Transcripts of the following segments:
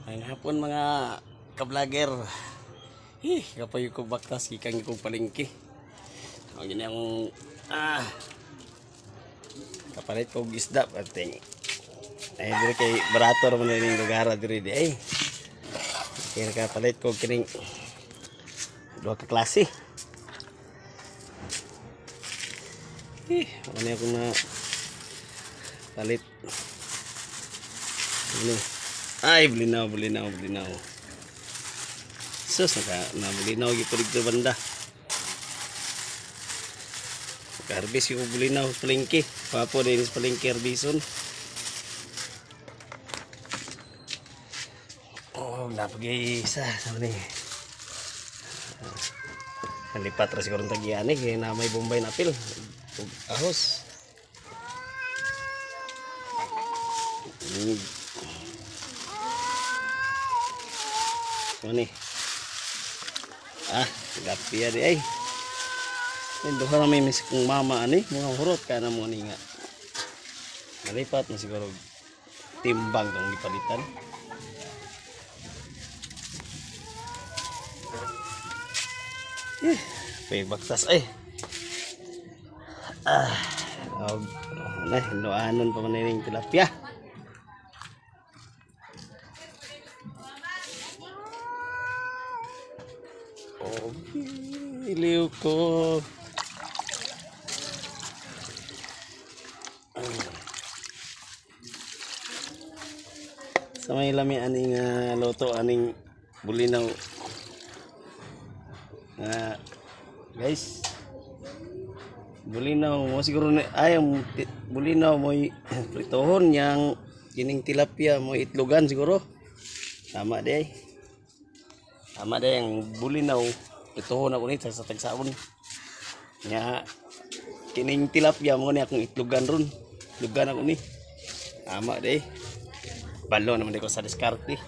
Ngayong hapon mga ka-vlogger. Eh, kapayo ko baktas gikan kong palengke. Ang gini akong kapalit ko og isda pating. Ay diri kay barato ra man ning lugar diri di ay. Kaya nakapalit ko kining duha ka klase. Eh, ano ako na palit. Ano? Ay, bulinaw, bulinaw, bulinaw. Sus, naka, nabulinaw gyud dito banda. Naka-harvest yung bulinaw sa palengke. Papo din sa palengke harbison. Oh, napag-iisa. Sabi ni. Nalipat ra siguro ang tagian eh. Kaya na may Bombay na apil. Ug ahos. Ano ni? Ah, gapiya di ay. Duha na may miss kong mama ani, mga hurot ka na mo ni nga. Nalipat na siguro timbang tong gipalitan. Eh, may baktas ay. Ah, og na hinuanon pa man ning tilapia. Oh, iliw ko. Sa may lami aning luto aning bulinaw. Guys, bulinaw mo siguro ni ay ang bulinaw mo pritohon yang kining tilapia mo itlogan siguro. Tama di ay. Tama di ang bulinaw pritohon ako ni sa tagsaon. Nya kining tilapia mo ni akong itlogan ron. Itlogan ako ni. Tama di. Balo naman di ko sa diskarte.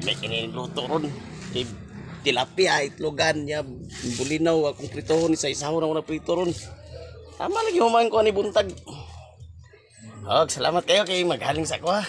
May kining luto ron. Kay tilapia itlogan nya bulinaw akong pritohon sa isahon ako na prito ron. Tama lagi human ko ani buntag. Og salamat kayo kay maghaling sa ako ha.